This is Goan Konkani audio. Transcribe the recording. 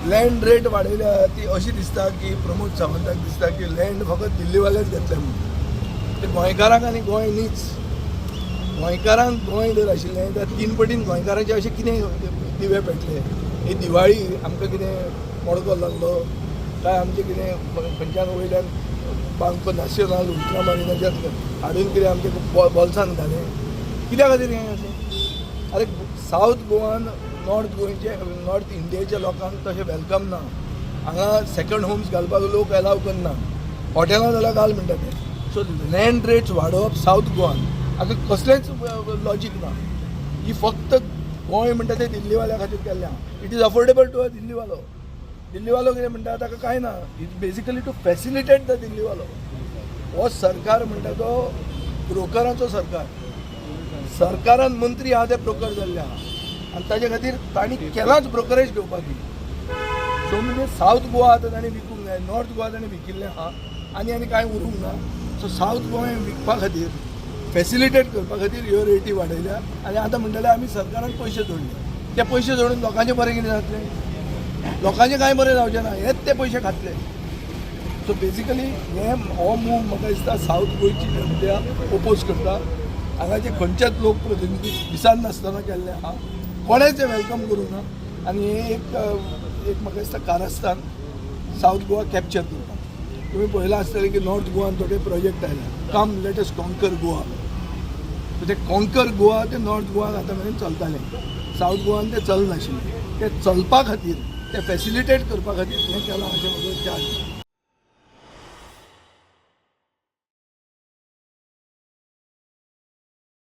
लँड रेट वाडयल्या ती अशी दिसता की प्रमोद सावंताक दिसता की लँड फकत दिल्लीवालेच घेतले म्हणून. ते गोंयकारांक आनी गोंय न्हीच. गोंयकारांक गोंय जर आशिल्लें जाल्यार तीन पटीन गोंयकारांचे अशें कितें दिवे पेटले? ही दिवाळी आमकां कितें मडको लागलो काय? आमचें कितें खंयच्यान वयल्यान बांको नासियोनाल उल्ट्रामारिनाच्यान हाडून कितें आमच्या बोल्सान घालें? कित्या खातीर हें अशें? अरे, सावथ गोवान नॉर्थ गोंयचे, नॉर्थ इंडियेच्या लोकांक तशें welcome ना. हांगा सेकंड होम्स घालपाक लोक एलाव करना. हॉटेलां जाल्यार घाल म्हणटा ते. सो लँड रेट्स वाडोवप सावथ गोवान हाका कसलेंच लॉजीक ना. ही फक्त गोंय म्हणटा ते दिल्लीवाल्या खातीर केल्लें आहा. It is affordable to a दिल्लीवालो. दिल्लीवालो कितें म्हणटा, ताका कांय ना. It basically to facilitate the दिल्लीवालो. हो सरकार म्हणटा तो ब्रोकरांचो सरकार. सरकारान मंत्री आहा ते ब्रोकर जाल्ले आहा आनी ताजे खातीर तांणी केलाच ब्रोकरेज घेवपाची. सो म्हणजे सावथ गोवा आतां तांणी विकूंक जाय. नॉर्थ गोवा तांणी विकिल्लें आहा आनी आनी कांय उरूंक ना. सो सावथ गोंय विकपा खातीर, फेसिलिटेट करपा खातीर ह्यो रेटी वाडयल्या. आनी आतां म्हणटले आमी सरकारान पयशे जोडले. ते पयशे जोडून लोकांचें बरें कितें जातलें? लोकांचें कांय बरें जावचें ना. हेच ते पयशे खातले. सो बेजिकली हे हो मूव म्हाका दिसता सावथ गोंयची जनता ओपोज करता. हांगाचे खंयचेच लोकप्रतिनिधी दिसान नासतना केल्ले आहा. कोणेच हें welcome करूंक ना. आनी हे एक एक म्हाका दिसता कारस्थान सावथ गोवा कॅप्चर करपाक. तुमी पळयलां आसतलें की नॉर्थ गोवान थोडे प्रोजेक्ट आयले, "Come, let us conquer Goa". ते कॉन्कर गोवा ते नॉर्थ गोवान आतां मेरेन चलतालें. सावथ गोवान ते चलनाशिल्लें. ते चलपा खातीर, ते फेसिलिटेट करपा खातीर हें केलां अशें म्हजो चार्ज.